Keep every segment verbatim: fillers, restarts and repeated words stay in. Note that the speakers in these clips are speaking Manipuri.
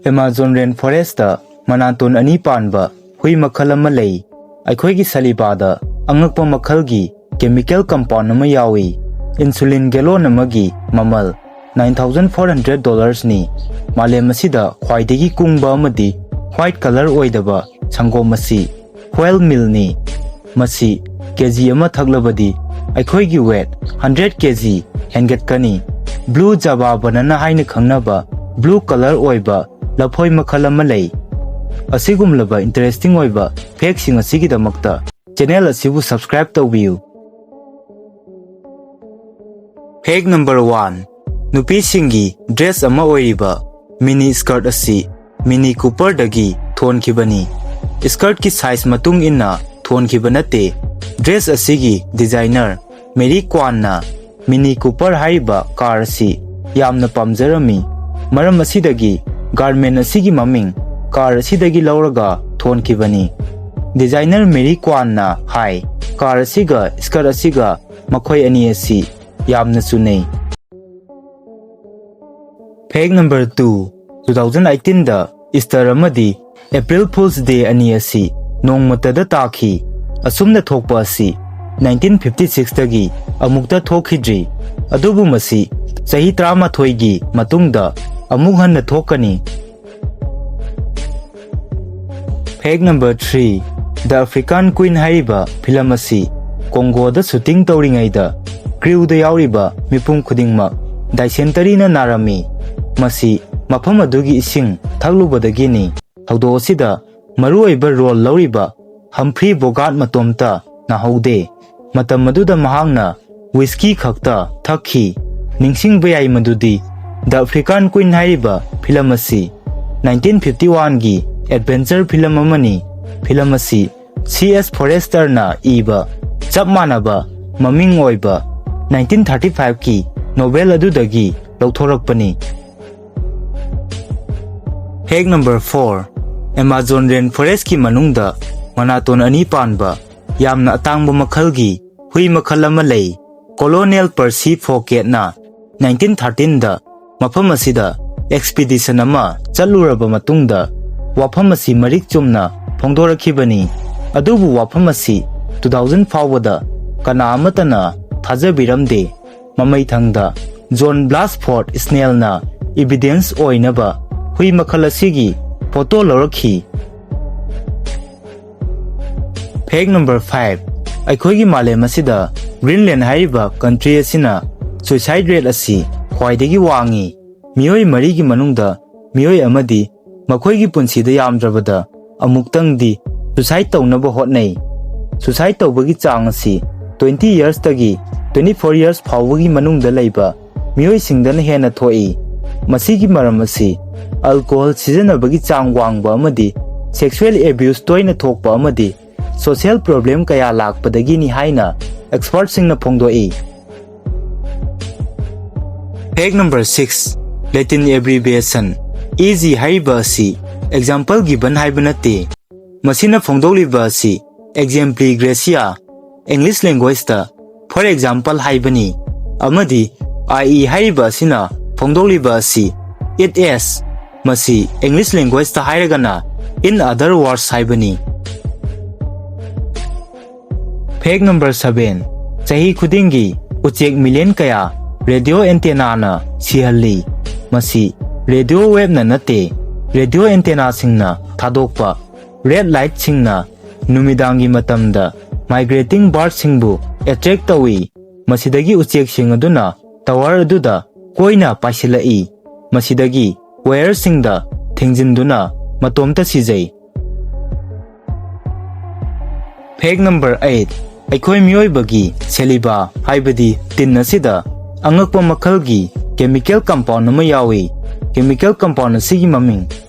Amazon rainforest ꯇ ꯃꯅꯥꯇꯣꯟ ꯑꯅꯤ ꯄꯥꯟꯕ ꯍꯨꯏ ꯃꯈꯜ ꯑꯃ ꯂꯩ꯫ ꯑꯩꯈꯣꯏꯒꯤ ꯁꯂꯤꯕꯥꯗ ꯑꯉꯛꯄ ꯃꯈꯜꯒꯤ chemical compound ꯑꯃ ꯌꯥꯎꯏ꯫ Insulin gallon ꯑꯃꯒꯤ ꯃꯃꯜ nine thousand four hundred dollars ꯅꯤ꯫ ꯃꯥꯂꯦꯝ ꯑꯁꯤꯗ ꯈ꯭ꯋꯥꯏꯗꯒꯤ ꯀꯨꯡꯕ ꯑꯃꯗꯤ white color ꯑꯣꯏꯗꯕ ꯁꯪꯒꯣꯝ ꯑꯁꯤ whole milk ꯅꯤ꯫ ꯃꯁꯤ ꯀꯦꯖꯤ ꯑꯃ ꯊꯛꯂꯕꯗꯤ ꯑꯩꯈꯣꯏꯒꯤ weight hundred ꯀꯦꯖꯤ ꯍꯦꯟꯒꯠꯀꯅꯤ꯫ Blue Java banana ꯍꯥꯏꯅ ꯈꯪꯅꯕ blue color ꯑꯣꯏꯕ ꯂꯐꯣꯏ ꯃꯈꯜ ꯑꯃ ꯂꯩ꯫ ꯑꯁꯤꯒꯨꯝꯂꯕ interesting ꯑꯣꯏꯕ fact ꯁꯤꯡ ꯑꯁꯤꯒꯤꯗꯃꯛꯇ channel ꯑꯁꯤꯕꯨ subscribe ꯇꯧꯕꯤꯌꯨ꯫ Fact number one, ꯅꯨꯄꯤꯁꯤꯡꯒꯤ dress ꯑꯃ ꯑꯣꯏꯔꯤꯕ mini skirt ꯑꯁꯤ Mini Cooper ꯗꯒꯤ ꯊꯣꯟꯈꯤꯕꯅꯤ꯫ Skirt ꯀꯤ size ꯃꯇꯨꯡ ꯏꯟꯅ ꯊꯣꯟꯈꯤꯕ ꯅꯠꯇꯦ꯫ Dress ꯑꯁꯤꯒꯤ designer Mary Quant ꯅ Mini Cooper ꯍꯥꯏꯔꯤꯕ car ꯑꯁꯤ ꯌꯥꯝꯅ ꯄꯥꯝꯖꯔꯝꯃꯤ꯫ ꯃꯔꯝ ꯑꯁꯤꯗꯒꯤ garment ꯑꯁꯤꯒꯤ ꯃꯃꯤꯡ car ꯑꯁꯤꯗꯒꯤ ꯂꯧꯔꯒ ꯊꯣꯟꯈꯤꯕꯅꯤ꯫ Designer Mary Quant ꯅ ꯍꯥꯏ, car ꯑꯁꯤꯒ skirt ꯑꯁꯤꯒ ꯃꯈꯣꯏ ꯑꯅꯤ ꯑꯁꯤ ꯌꯥꯝꯅ ꯆꯨꯅꯩ꯫ Fact number two, two thousand eighteen ꯗ Easter ꯑꯃꯗꯤ April Fool's Day ꯑꯅꯤ ꯑꯁꯤ ꯅꯣꯡꯃꯇꯗ ꯇꯥꯈꯤ꯫ ꯑꯁꯨꯝꯅ ꯊꯣꯛꯄ ꯑꯁꯤ nineteen fifty six ꯇꯒꯤ ꯑꯃꯨꯛꯇ ꯊꯣꯛꯈꯤꯗ꯭ꯔꯤ꯫ ꯑꯗꯨꯕꯨ ꯃꯁꯤ ꯆꯍꯤ ꯇꯔꯥꯃꯥꯊꯣꯏꯒꯤ ꯃꯇꯨꯡꯗ ꯑꯃꯨꯛ ꯍꯟꯅ ꯊꯣꯛꯀꯅꯤ꯫ Fact number three, The African Queen ꯍꯥꯏꯔꯤꯕ film ꯑꯁꯤ ꯀꯣꯡꯒꯣꯗ shooting ꯇꯧꯔꯤꯉꯩꯗ crew ꯗ ꯌꯥꯎꯔꯤꯕ ꯃꯤꯄꯨꯝ ꯈꯨꯗꯤꯡꯃꯛ dysentery ꯅ ꯅꯥꯔꯝꯃꯤ꯫ ꯃꯁꯤ ꯃꯐꯝ ꯑꯗꯨꯒꯤ ꯏꯁꯤꯡ ꯊꯛꯂꯨꯕꯗꯒꯤꯅꯤ꯫ ꯊꯧꯗꯣꯛ ꯑꯁꯤꯗ ꯃꯔꯨꯑꯣꯏꯕ role ꯂꯧꯔꯤꯕ Humphrey Bogart ꯃꯇꯣꯝꯇ ꯅꯥꯍꯧꯗꯦ꯫ ꯃꯇꯝ ꯑꯗꯨꯗ ꯃꯍꯥꯛꯅ whisky ꯈꯛꯇ ꯊꯛꯈꯤ꯫ ꯅꯤꯡꯁꯤꯡꯕ ꯌꯥꯏ ꯃꯗꯨꯗꯤ The African Queen ꯍꯥꯏꯔꯤꯕ film ꯑꯁꯤ nineteen fifty one ꯒꯤ adventure film ꯑꯃꯅꯤ꯫ Film ꯑꯁꯤ C S Forester ꯅ ꯏꯕ ꯆꯞ ꯃꯥꯟꯅꯕ ꯃꯃꯤꯡ ꯑꯣꯏꯕ nineteen thirty five ꯀꯤ novel ꯑꯗꯨꯗꯒꯤ ꯂꯧꯊꯣꯔꯛꯄꯅꯤ꯫ Fact number four, Amazon rainforest ꯀꯤ ꯃꯅꯨꯡꯗ ꯃꯅꯥꯇꯣꯟ ꯑꯅꯤ ꯄꯥꯟꯕ ꯌꯥꯝꯅ ꯑꯇꯥꯡꯕ ꯃꯈꯜꯒꯤ ꯍꯨꯏ ꯃꯈꯜ ꯑꯃ ꯂꯩ꯫ Colonel Percy Fouquet ꯅ nineteen thirteen ꯗ ꯃꯐꯝ ꯑꯁꯤꯗ ꯑꯦꯛꯁꯄꯤꯗꯤꯁꯟ ꯑꯃ ꯆꯠꯂꯨꯔꯕ ꯃꯇꯨꯡꯗ ꯋꯥꯐꯝ ꯑꯁꯤ ꯃꯔꯤꯛ ꯆꯨꯝꯅ ꯐꯣꯡꯗꯣꯔꯛꯈꯤꯕꯅꯤ꯫ ꯑꯗꯨꯕꯨ ꯋꯥꯐꯝ ꯑꯁꯤ ꯇꯨ ꯊꯥꯎꯖꯟ ꯐꯥꯎꯕꯗ ꯀꯅꯥ ꯑꯃꯠꯇꯅ ꯊꯥꯖꯕꯤꯔꯝꯗꯦ꯫ ꯃꯃꯩꯊꯪꯗ ꯖꯣꯟ ꯕ꯭ꯂꯥꯁꯐꯣꯔꯗ ꯁ꯭ꯅꯦꯜꯅ ꯏꯕꯤꯗꯦꯟꯁ ꯑꯣꯏꯅꯕ ꯍꯨꯏ ꯃꯈꯜ ꯑꯁꯤꯒꯤ ꯐꯣꯇꯣ ꯂꯧꯔꯛꯈꯤ꯫ ꯐꯦꯛ ꯅꯝꯕꯔ ꯐꯥꯏꯚ, ꯑꯩꯈꯣꯏꯒꯤ ꯃꯥꯂꯦꯝ ꯑꯁꯤꯗ ꯒ꯭ꯔꯤꯟꯂꯦꯟ ꯍꯥꯏꯔꯤꯕ ꯀꯟꯇ꯭ꯔꯤ ꯑꯁꯤꯅ ꯁꯨꯏꯁꯥꯏꯗ ꯔꯦꯠ ꯑꯁꯤ ꯈ꯭ꯋꯥꯏꯗꯒꯤ ꯋꯥꯡꯉꯤ꯫ ꯃꯤꯑꯣꯏ ꯃꯔꯤꯒꯤ ꯃꯅꯨꯡꯗ ꯃꯤꯑꯣꯏ ꯑꯃꯗꯤ ꯃꯈꯣꯏꯒꯤ ꯄꯨꯟꯁꯤꯗ ꯌꯥꯝꯗ꯭ꯔꯕꯗ ꯑꯃꯨꯛꯇꯪꯗꯤ ꯁꯨꯏꯁꯥꯏꯗ ꯇꯧꯅꯕ ꯍꯣꯠꯅꯩ꯫ ꯁꯨꯏꯁꯥꯏꯗ ꯇꯧꯕꯒꯤ ꯆꯥꯡ ꯑꯁꯤ ꯇ꯭ꯋꯦꯟꯇꯤ ꯌꯔꯁꯇꯒꯤ ꯇ꯭ꯋꯦꯟꯇꯤ ꯐꯣꯔ ꯌꯔꯁ ꯐꯥꯎꯕꯒꯤ ꯃꯅꯨꯡꯗ ꯂꯩꯕ ꯃꯤꯑꯣꯏꯁꯤꯡꯗꯅ ꯍꯦꯟꯅ ꯊꯣꯛꯏ꯫ ꯃꯁꯤꯒꯤ ꯃꯔꯝ ꯑꯁꯤ ꯑꯜꯀꯣꯍꯣꯜ ꯁꯤꯖꯤꯟꯅꯕꯒꯤ ꯆꯥꯡ ꯋꯥꯡꯕ ꯑꯃꯗꯤ ꯁꯦꯛꯁꯨꯑꯦꯜ ꯑꯦꯕ꯭ꯌꯨꯁ ꯇꯣꯏꯅ ꯊꯣꯛꯄ ꯑꯃꯗꯤ ꯁꯣꯁꯤꯌꯦꯜ ꯄ꯭ꯔꯣꯕ꯭ꯂꯦꯝ ꯀꯌꯥ ꯂꯥꯛꯄꯗꯒꯤꯅꯤ ꯍꯥꯏꯅ ꯑꯦꯛꯁꯄꯔꯠꯁꯤꯡꯅ ꯐꯣꯡꯗꯣꯛꯏ꯫ Fact number six, Latin abbreviation E G ꯍꯥꯏꯔꯤꯕ ꯑꯁꯤ ꯑꯦꯛꯖꯥꯝꯄꯜ ꯒꯤꯕꯟ ꯍꯥꯏꯕ ꯅꯠꯇꯦ꯫ ꯃꯁꯤꯅ ꯐꯣꯡꯗꯣꯛꯂꯤꯕ ꯑꯁꯤ ꯑꯦꯛꯖꯦꯝꯄ꯭ꯂꯤ ꯒ꯭ꯔꯦꯁꯤꯌꯥ, ꯏꯪꯂꯤꯁ ꯂꯦꯡꯒ꯭ꯋꯦꯖꯇ ꯐꯣꯔ ꯑꯦꯛꯖꯥꯝꯄꯜ ꯍꯥꯏꯕꯅꯤ, ꯑꯃꯗꯤ ꯑꯥꯏ ꯏ ꯍꯥꯏꯔꯤꯕ ꯑꯁꯤꯅ ꯐꯣꯡꯗꯣꯛꯂꯤꯕ ꯑꯁꯤ ꯏꯠ ꯑꯦꯁ, ꯃꯁꯤ ꯏꯪꯂꯤꯁ ꯂꯦꯡꯒ꯭ꯋꯦꯖꯇ ꯍꯥꯏꯔꯒꯅ ꯏꯟ ꯑꯗꯔ ꯋꯥꯔꯗꯁ ꯍꯥꯏꯕꯅꯤ꯫ ꯐꯦꯛ ꯅꯝꯕꯔ ꯁꯚꯦꯟ, ꯆꯍꯤ ꯈꯨꯗꯤꯡꯒꯤ ꯎꯆꯦꯛ ꯃꯤꯂꯤꯌꯟ ꯀꯌꯥ ꯔꯦꯗꯤꯑꯣ ꯑꯦꯟꯇꯦꯅꯥꯅ ꯁꯤꯍꯜꯂꯤ꯫ ꯃꯁꯤ ꯔꯦꯗꯤꯑꯣ ꯋꯦꯕꯅ ꯅꯠꯇꯦ, ꯔꯦꯗꯤꯑꯣ ꯑꯦꯟꯇꯦꯅꯥꯁꯤꯡꯅ ꯊꯥꯗꯣꯛꯄ ꯔꯦꯗ ꯂꯥꯏꯠꯁꯤꯡꯅ ꯅꯨꯃꯤꯗꯥꯡꯒꯤ ꯃꯇꯝꯗ ꯃꯥꯏꯒ꯭ꯔꯦꯇꯤꯡ ꯕꯥꯔꯗꯁꯤꯡꯕꯨ ꯑꯦꯇ꯭ꯔꯦꯛ ꯇꯧꯏ꯫ ꯃꯁꯤꯗꯒꯤ ꯎꯆꯦꯛꯁꯤꯡ ꯑꯗꯨꯅ ꯇꯋꯥꯔ ꯑꯗꯨꯗ ꯀꯣꯏꯅ ꯄꯥꯏꯁꯤꯜꯂꯛꯏ꯫ ꯃꯁꯤꯗꯒꯤ ꯋꯥꯌꯔꯁꯤꯡꯗ ꯊꯤꯡꯖꯤꯟꯗꯨꯅ ꯃꯇꯣꯝꯇ ꯁꯤꯖꯩ꯫ ꯐꯦꯛ ꯅꯝꯕꯔ ꯑꯩꯠ, ꯑꯩꯈꯣꯏ ꯃꯤꯑꯣꯏꯕꯒꯤ ꯁꯦꯂꯤꯕꯥ ꯍꯥꯏꯕꯗꯤ ꯇꯤꯟ ꯑꯁꯤꯗ ꯑꯉꯛꯄ ꯃꯈꯜꯒꯤ ꯀꯦꯃꯤꯀꯦꯜ ꯀꯝꯄꯥꯎꯟ ꯑꯃ ꯌꯥꯎꯏ꯫ ꯀꯦꯃꯤꯀꯦꯜ ꯀꯝꯄꯥꯎꯟ ꯑꯁꯤꯒꯤ ꯃꯃꯤꯡ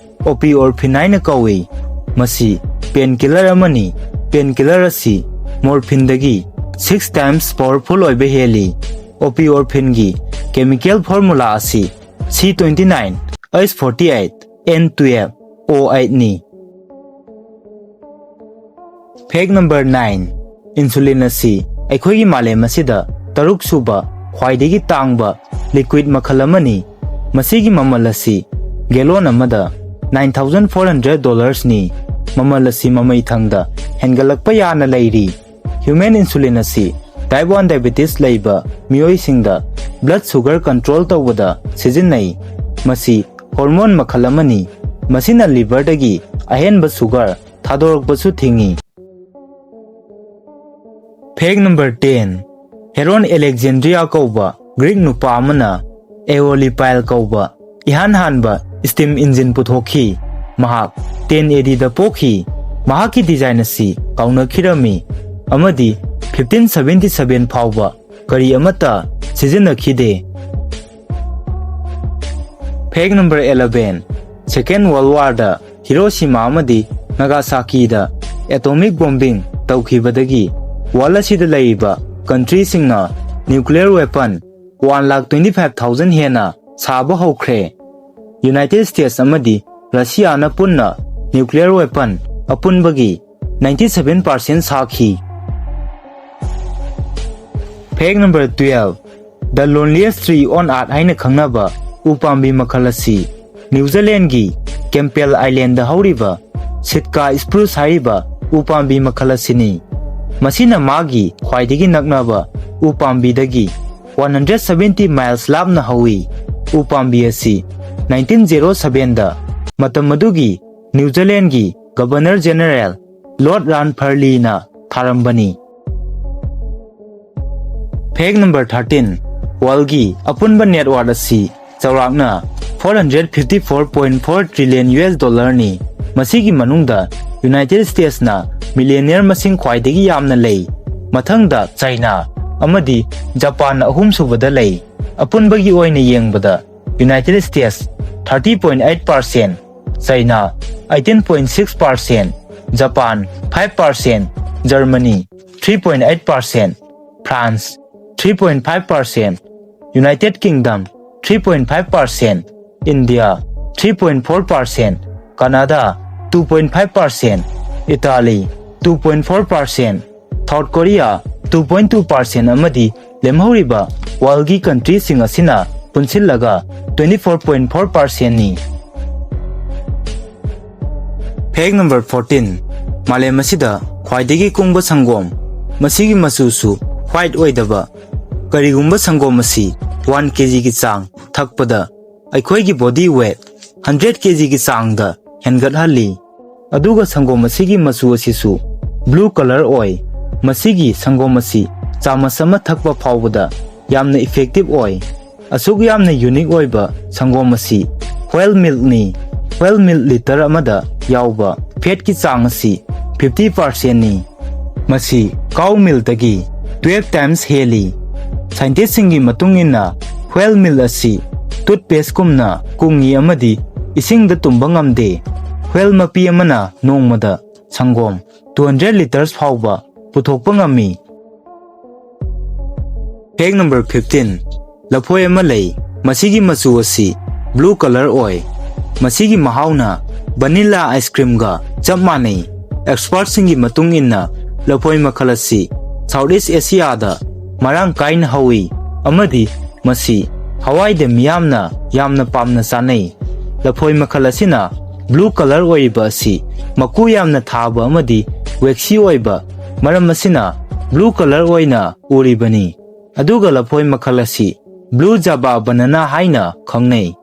ꯑꯣꯄꯤꯑꯣꯔꯐꯤꯟ ꯍꯥꯏꯅ ꯀꯧꯏ꯫ ꯃꯁꯤ ꯄꯦꯟ ꯀꯤꯂꯔ ꯑꯃꯅꯤ꯫ ꯄꯦꯟ ꯀꯤꯂꯔ ꯑꯁꯤ ꯃꯣꯔꯐꯤꯟꯗꯒꯤ ꯁꯤꯛꯁ ꯇꯥꯏꯝꯁ ꯄꯥꯋꯔꯐꯨꯜ ꯑꯣꯏꯕ ꯍꯦꯜꯂꯤ꯫ ꯑꯣꯄꯤꯑꯣꯔꯐꯤꯟꯒꯤ ꯀꯦꯃꯤꯀꯦꯜ ꯐꯣꯔꯃꯨꯂꯥ ꯑꯁꯤ C twenty nine H forty eight N twelve O ꯑꯩꯠꯅꯤ꯫ ꯐꯦꯛ ꯅꯝꯕꯔ ꯅꯥꯏꯟ, ꯏꯟꯁꯨꯂꯤꯟ ꯑꯁꯤ ꯑꯩꯈꯣꯏꯒꯤ ꯃꯥꯂꯦꯝ ꯑꯁꯤꯗ ꯇꯔꯨꯛ ꯁꯨꯕ ꯈ꯭ꯋꯥꯏꯗꯒꯤ ꯇꯥꯡꯕ ꯂꯤꯀ꯭ꯋꯤꯠ ꯃꯈꯜ ꯑꯃꯅꯤ꯫ ꯃꯁꯤꯒꯤ ꯃꯃꯜ ꯑꯁꯤ gallon ꯑꯃꯗ nine thousand four hundred dollars ꯅꯤ꯫ ꯃꯃꯜ ꯑꯁꯤ ꯃꯃꯩ ꯊꯪꯗ ꯍꯦꯟꯒꯠꯂꯛꯄ ꯌꯥꯅ ꯂꯩꯔꯤ꯫ Human insulin ꯑꯁꯤ type one diabetes ꯂꯩꯕ ꯃꯤꯑꯣꯏꯁꯤꯡꯗ blood sugar control ꯇꯧꯕꯗ ꯁꯤꯖꯤꯟꯅꯩ꯫ ꯃꯁꯤ hormone ꯃꯈꯜ ꯑꯃꯅꯤ꯫ ꯃꯁꯤꯅ liver ꯗꯒꯤ ꯑꯍꯦꯟꯕ sugar ꯊꯥꯗꯣꯔꯛꯄꯁꯨ ꯊꯤꯡꯏ꯫ Fact number ten, Heron Alexandria ꯀꯧꯕ Greek ꯅꯨꯄꯥ ꯑꯃꯅ Aeolipile ꯀꯧꯕ ꯏꯍꯥꯟ ꯍꯥꯟꯕ steam engine ꯄꯨꯊꯣꯛꯈꯤ꯫ ꯃꯍꯥꯛ ten A D ꯗ ꯄꯣꯛꯈꯤ꯫ ꯃꯍꯥꯛꯀꯤ design ꯑꯁꯤ ꯀꯥꯎꯅꯈꯤꯔꯝꯃꯤ ꯑꯃꯗꯤ fifteen seventy seven ꯐꯥꯎꯕ ꯀꯔꯤ ꯑꯃꯠꯇ ꯁꯤꯖꯤꯟꯅꯈꯤꯗꯦ꯫ Fact number eleven, Second World War ꯗ Hiroshima ꯑꯃꯗꯤ Nagasaki ꯗ atomic bombing ꯇꯧꯈꯤꯕꯗꯒꯤ world ꯑꯁꯤꯗ ꯂꯩꯔꯤꯕ country ꯁꯤꯡꯅ nuclear weapon one lakh twenty five thousand ꯍꯦꯟꯅ ꯁꯥꯕ ꯍꯧꯈ꯭ꯔꯦ꯫ United States ꯑꯃꯗꯤ Russia ꯅ ꯄꯨꯟꯅ nuclear weapon ꯑꯄꯨꯟꯕꯒꯤ ninety seven percent ꯁꯥꯈꯤ꯫ Fact number twelve, The Loneliest Tree on Earth ꯍꯥꯏꯅ ꯈꯪꯅꯕ ꯎ ꯄꯥꯝꯕꯤ ꯃꯈꯜ ꯑꯁꯤ New Zealand ꯒꯤ Campbell Island ꯗ ꯍꯧꯔꯤꯕ Sitka spruce ꯍꯥꯏꯔꯤꯕ ꯎ ꯄꯥꯝꯕꯤ ꯃꯈꯜ ꯑꯁꯤꯅꯤ꯫ ꯃꯁꯤꯅ ꯃꯥꯒꯤ ꯈ꯭ꯋꯥꯏꯗꯒꯤ ꯅꯛꯅꯕ ꯎ ꯄꯥꯝꯕꯤꯗꯒꯤ one hundred seventy miles ꯂꯥꯞꯅ ꯍꯧꯏ꯫ ꯎ ꯄꯥꯝꯕꯤ ꯑꯁꯤ nineteen zero seven ꯗ ꯃꯇꯝ ꯑꯗꯨꯒꯤ New Zealand ꯒꯤ Governor General Lord Ranfurly ꯅ ꯊꯥꯔꯝꯕꯅꯤ꯫ Fact number thirteen, world ꯒꯤ ꯑꯄꯨꯟꯕ net worth ꯑꯁꯤ ꯆꯥꯎꯔꯥꯛꯅ four hundred fifty four point four trillion U S dollar ꯅꯤ꯫ ꯃꯁꯤꯒꯤ ꯃꯅꯨꯡꯗ United States ꯅ millionaire ꯃꯁꯤꯡ ꯈ꯭ꯋꯥꯏꯗꯒꯤ ꯌꯥꯝꯅ ꯂꯩ꯫ ꯃꯊꯪꯗ China ꯑꯃꯗꯤ Japan ꯅ ꯑꯍꯨꯝꯁꯨꯕꯗ ꯂꯩ꯫ ꯑꯄꯨꯟꯕꯒꯤ ꯑꯣꯏꯅ ꯌꯦꯡꯕꯗ United States thirty point eight percent, China eighteen point six percent, Japan five percent, Germany three point eight percent, France three point five percent, United Kingdom three point five percent, India three point four percent, Canada two point five percent, Italy two point four percent, South Korea two point two percent ꯑꯃꯗꯤ ꯂꯦꯝꯍꯧꯔꯤꯕ world ꯒꯤ country ꯁꯤꯡ ꯑꯁꯤꯅ ꯄꯨꯟꯁꯤꯜꯂꯒ twenty four point four percentꯅꯤ꯫ Fact number fourteen, ꯃꯥꯂꯦꯝ ꯑꯁꯤꯗ ꯈ꯭ꯋꯥꯏꯗꯒꯤ ꯀꯨꯡꯕ ꯁꯪꯒꯣꯝ, ꯃꯁꯤꯒꯤ ꯃꯆꯨꯁꯨ white ꯑꯣꯏꯗꯕ꯫ ꯀꯔꯤꯒꯨꯝꯕ ꯁꯪꯒꯣꯝ ꯑꯁꯤ one kgꯒꯤ ꯆꯥꯡ ꯊꯛꯄꯗ ꯑꯩꯈꯣꯏꯒꯤ body weight hundred kgꯒꯤ ꯆꯥꯡꯗ ꯍꯦꯟꯒꯠꯍꯜꯂꯤ꯫ ꯑꯗꯨꯒ ꯁꯪꯒꯣꯝ ꯑꯁꯤꯒꯤ ꯃꯆꯨ ꯑꯁꯤꯁꯨ blue colour ꯑꯣꯏ꯫ ꯃꯁꯤꯒꯤ ꯁꯪꯒꯣꯝ ꯑꯁꯤ ꯆꯥꯃꯁ ꯑꯃ ꯊꯛꯄ ꯐꯥꯎꯕꯗ ꯌꯥꯝꯅ effective ꯑꯣꯏ꯫ ꯑꯁꯨꯛ ꯌꯥꯝꯅ unique ꯑꯣꯏꯕ ꯁꯪꯒꯣꯝ ꯑꯁꯤ whole milkꯅꯤ꯫ Whole milk litre ꯑꯃꯗ ꯌꯥꯎꯕ fatꯀꯤ ꯆꯥꯡ ꯑꯁꯤ fifty percentꯅꯤ꯫ ꯃꯁꯤ cow milkꯇꯒꯤ twelve times ꯍꯦꯜꯂꯤ꯫ Scientistꯁꯤꯡꯒꯤ ꯃꯇꯨꯡ ꯏꯟꯅ, whale milk ꯑꯁꯤ toothpasteꯀꯨꯝꯅ ꯀꯨꯡꯏ ꯑꯃꯗꯤ ꯏꯁꯤꯡꯗ ꯇꯨꯝꯕ ꯉꯝꯗꯦ꯫ Whale ꯃꯄꯤ ꯑꯃꯅ ꯅꯣꯡꯃꯗ ꯁꯪꯒꯣꯝ two hundred litres ꯐꯥꯎꯕ ꯄꯨꯊꯣꯛꯄ ꯉꯝꯃꯤ꯫ Fact number fifteen, ꯂꯐꯣꯏ ꯑꯃ ꯂꯩ꯫ ꯃꯁꯤꯒꯤ ꯃꯆꯨ ꯑꯁꯤ blue colour ꯑꯣꯏ꯫ ꯃꯁꯤꯒꯤ ꯃꯍꯥꯎꯅ vanilla ice creamꯒ ꯆꯞ ꯃꯥꯟꯅꯩ꯫ Expertꯁꯤꯡꯒꯤ ꯃꯇꯨꯡ ꯏꯟꯅ, ꯂꯐꯣꯏ ꯃꯈꯜ ꯑꯁꯤ Southeast Asiaꯗ ꯃꯔꯥꯡ ꯀꯥꯏꯅ ꯍꯧꯏ ꯑꯃꯗꯤ ꯃꯁꯤ ꯍꯋꯥꯏꯗ ꯃꯤꯌꯥꯝꯅ ꯌꯥꯝꯅ ꯄꯥꯝꯅ ꯆꯥꯅꯩ꯫ ꯂꯐꯣꯏ ꯃꯈꯜ ꯑꯁꯤꯅ blue colour ꯑꯣꯏꯔꯤꯕ ꯑꯁꯤ ꯃꯀꯨ ꯌꯥꯝꯅ ꯊꯥꯕ ꯑꯃꯗꯤ waxy ꯑꯣꯏꯕ ꯃꯔꯝ ꯑꯁꯤꯅ blue colour ꯑꯣꯏꯅ ꯎꯔꯤꯕꯅꯤ꯫ ꯑꯗꯨꯒ ꯂꯐꯣꯏ ꯃꯈꯜ ꯑꯁꯤ blue Java banana ꯍꯥꯏꯅ ꯈꯪꯅꯩ꯫